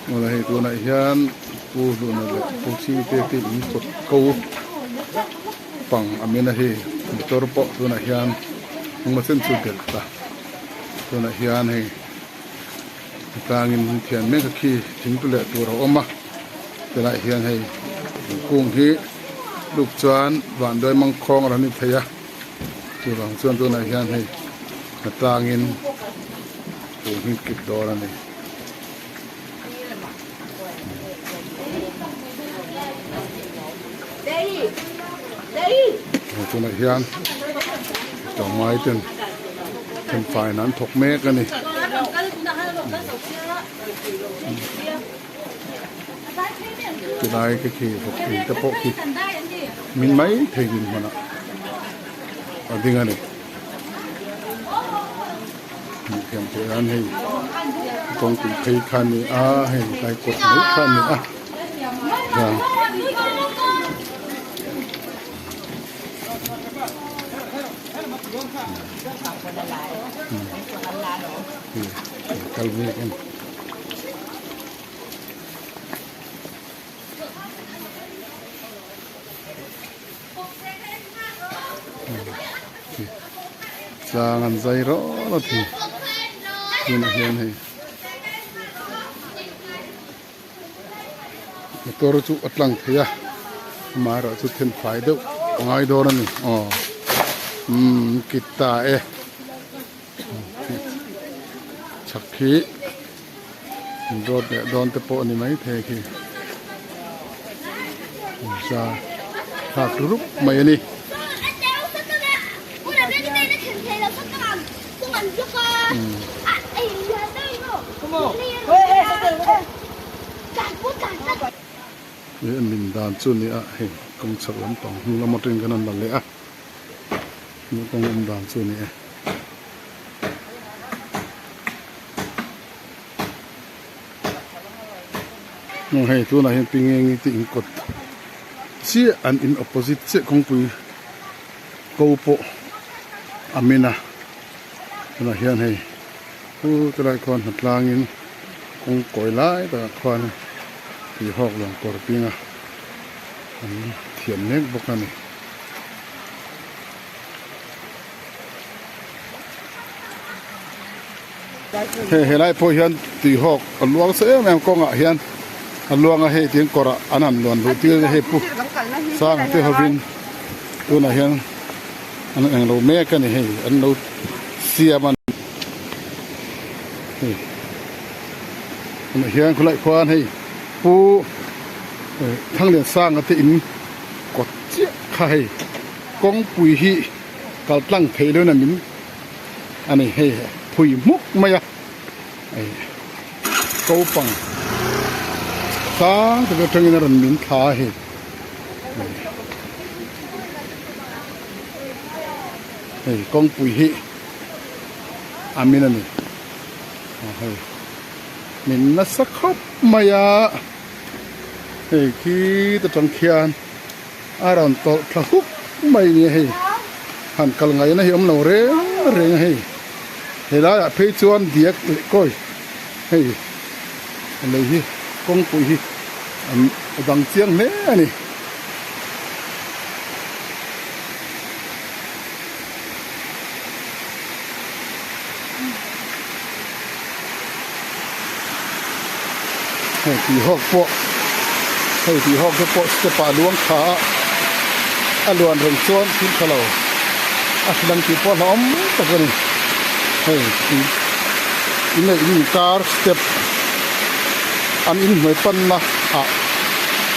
Awle hei tunah hian Pu Hluna leh Pu Chhingte te in kawt ko pang a min a hei motor pawh tunah hian engmaw chen chu belh ta tunah hian hei tlangin hmun thian mek a khi thingtu leh tur a awm a tilaiah hian hei thingkung hi luk chuan vanduai mangkhawng a rawn ni thei a chuvang chuan tunah hian hei tlangin kung hi kip dawn a ni. Tunah hian tlangmai ten thenfai in an thawk mek a ni. Tilai te khi vawk in te pawh khi min mai thei din hmunah a ding a ni. Hmuh thiam theih an hei kawngpui phei kha a ni a hei tlai kawt mai kha a ni a hian kal mek a ni. Tlang an zai rawt a thi tunah hian hei motor chu a tlang thei a amaherawh chu then fai deuh a ngai dawn a ni aw umm kit ta e chhak khi road leh dawn te pawh a ni maithei khi za thlak rup mai a ni. He a min dan chu a ni a hei kawng chhak lampang hnung lam atangin kan han la leh a kawng awm dan chu a ni e. Hei tunah hian pi nge nge te in kawt chiah an in opposite chiah kawngpui ko pawh a min a tunah hian hei pu tilai khuan hnatlangin kawng kawi lai takah khuan tuihawk lawng kawr pinga an thiam mek bawk a ni. Hei helai pawh hian tuihawk a luang sa em em kawngah hian a luang a hei tiin kawrah an han luan luh tir a hei pu sang te hovin tunah hian an englo mek a ni hei an lo siam a ni hei tunah hian khawlai khuan hei pu Thangliansanga te in kawt chiah kha hei kawngpui hi kal tlang thei lo na min a ni hei phui hmuk mai a hei ko pang sang tak atangin a rawn min thla a hei hei kawngpui hi a min a ni hei min nasa khawp mai a hei khi ta tang khian. A rawn tawlh thla huk mai nia hei han kal ngaihna hi awm lo reng reng a hei helaiah phei chuan diak leh kawi hei a lei hi kawngpui hi a dang chiang hle a ni. Hei tih hawk pawh hei tih hawk te pawh step ah luang tha a a luan reng chuan thil tha lo a hrilh ang tih pawh a hlauhawm tak a ni hei in leh in inkar step an inhnuai panna ah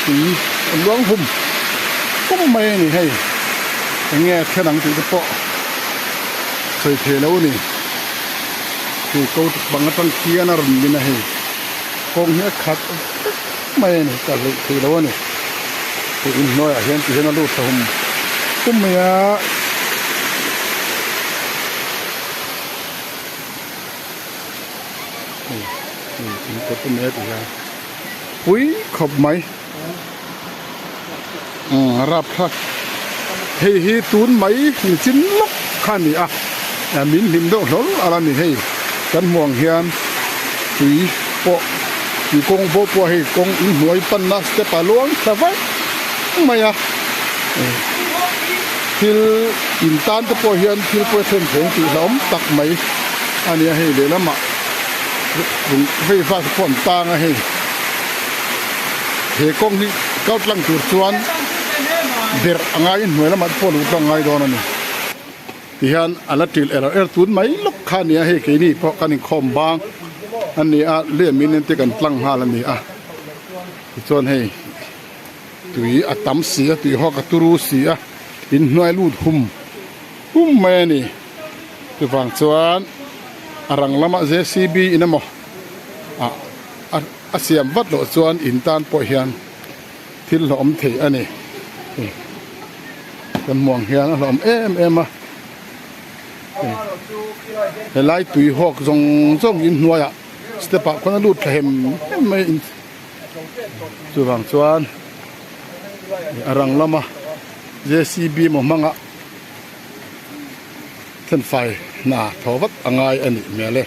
tui a luang hum hum mai a ni hei eng nge a thlen ang tih te pawh sawi thei lo a ni. Hei ko bang atang khian a rawn min a hei kawng hi a khat vek mai a ni ka hleih thei lo a ni hei inhnuaiah hian ti hian a lut thla hum hum mai a. Hei hei in kawt a nia ti hian pui khawp mai umm rapthlak hei hi tun mai nichin lawk kha a ni a min hlim deuh hlawl a la ni hei kan hmuh ang hian tui pawh. Tui kawng bo pawh hei kawng inhnuai panna step ah luang thla vaih mai a thil in tan te pawh hian thil pawh a thlen thei tih hlauhawm tak mai a ni a hei lehlamah vei vak te pawh an tang a hei he kawng hi kal tlang tur chuan berh a ngaiin hnuai lamah te pawh luh tlang a ngai dawn a ni. Tihian a la ṭil er er tun mai lawk kha a ni a, hei keini pawh kan inkhawm bang a ni a, liamin ente kan tlang nghal a ni a, tichuan hei tui a tam si a, tui hawk a turu si a, inhnuai lut hum hum mai a ni. Chuvang chuan a rang lamah J_C_B in emaw ah a siam vat loh chuan in tan pawh hian thil hlawhawm thei a ni. Kan hmuh ang hian a hlawhawm em em a helai tui hawk zawng zawng inhnuaiah step ah khawn a lut thla hem hem mai a chuvang chuan a rang lama J_C_B emaw hmanga thenfai hna thaw vat a ngai a nih hmel e.